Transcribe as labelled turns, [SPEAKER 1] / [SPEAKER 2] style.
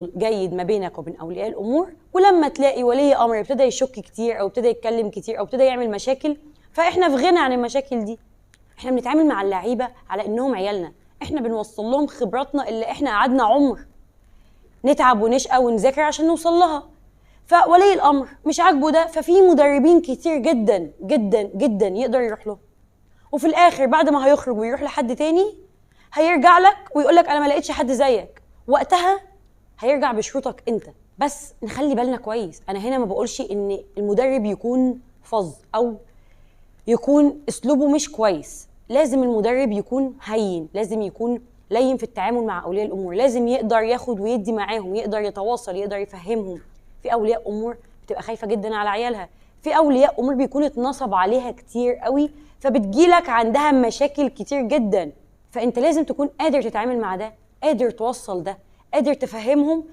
[SPEAKER 1] جيد ما بينك وبين اولياء الامور. ولما تلاقي ولي امر ابتدى يشك كتير او ابتدى يتكلم كتير او ابتدى يعمل مشاكل، فاحنا في غنى عن المشاكل دي. احنا بنتعامل مع اللعيبة على انهم عيالنا، احنا بنوصل لهم خبراتنا اللي احنا قعدنا عمر نتعب ونشقى ونذاكر عشان نوصل لها. فولي الامر مش عاجبه ده، ففي مدربين كتير جدا جدا جدا يقدر يروح لهم، وفي الاخر بعد ما هيخرج ويروح لحد تاني هيرجع لك ويقول لك انا ما لقيتش حد زيك. وقتها هيرجع بشروطك انت. بس نخلي بالنا كويس، انا هنا ما بقولش ان المدرب يكون فظ او يكون اسلوبه مش كويس. لازم المدرب يكون هين، لازم يكون لين في التعامل مع اولياء الامور، لازم يقدر ياخد ويدي معاهم، يقدر يتواصل، يقدر يفهمهم. في اولياء امور بتبقى خايفة جدا على عيالها، في اولياء امور بيكون اتنصب عليها كتير قوي، فبتجيلك عندها مشاكل كتير جدا. فانت لازم تكون قادر تتعامل مع ده، قادر توصل ده، قادر تفهمهم.